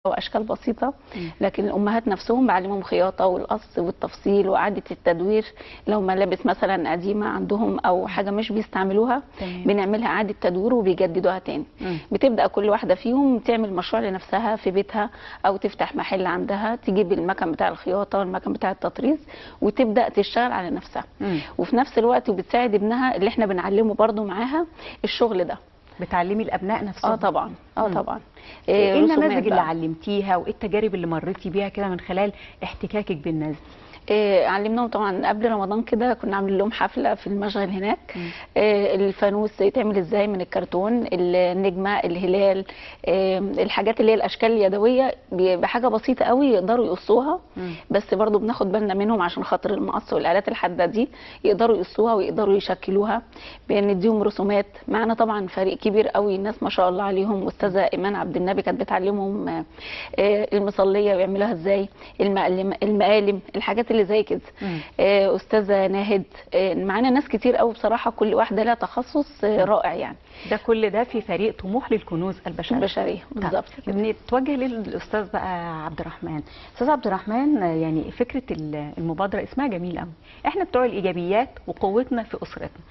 واشكال بسيطة، لكن الامهات نفسهم بعلمهم خياطة والقص والتفصيل واعاده التدوير. لو ملابس مثلا قديمة عندهم او حاجة مش بيستعملوها بنعملها اعاده تدوير وبيجددوها تاني. بتبدا كل واحدة فيهم تعمل مشروع لنفسها في بيتها او تفتح محل عندها، تجيب المكن بتاع الخياطة والمكن بتاع التطريز وتبدا تشتغل على نفسها. وفي نفس الوقت وبتساعد ابنها اللي احنا بنعلمه برده معاها الشغل ده. بتعلمي الابناء نفسهم؟ اه طبعا، اه طبعا. ايه النماذج اللي علمتيها وايه التجارب اللي مريتي بيها كده من خلال احتكاكك بالناس دي؟ علمناهم طبعا قبل رمضان كده، كنا عاملين لهم حفلة في المشغل هناك. الفانوس يتعمل ازاي من الكرتون، النجمة، الهلال، الحاجات اللي هي الاشكال اليدوية بحاجة بسيطة قوي يقدروا يقصوها. بس برضو بناخد بالنا منهم عشان خاطر المقص والالات الحادة دي، يقدروا يقصوها ويقدروا يشكلوها. بنديهم رسومات. معانا طبعا فريق كبير قوي، الناس ما شاء الله عليهم. استاذه ايمان عبد النبي كانت بتعلمهم المصليه ويعملوها ازاي، المقالم، الحاجات اللي زي كده. استاذه ناهد، معانا ناس كتير قوي بصراحة، كل واحدة لها تخصص رائع يعني. ده كل ده في فريق طموح للكنوز البشرية. بالظبط. نتوجه للاستاذ بقى عبد الرحمن. استاذ عبد الرحمن، يعني فكرة المبادرة اسمها جميل قوي، احنا بتوع الايجابيات وقوتنا في اسرتنا.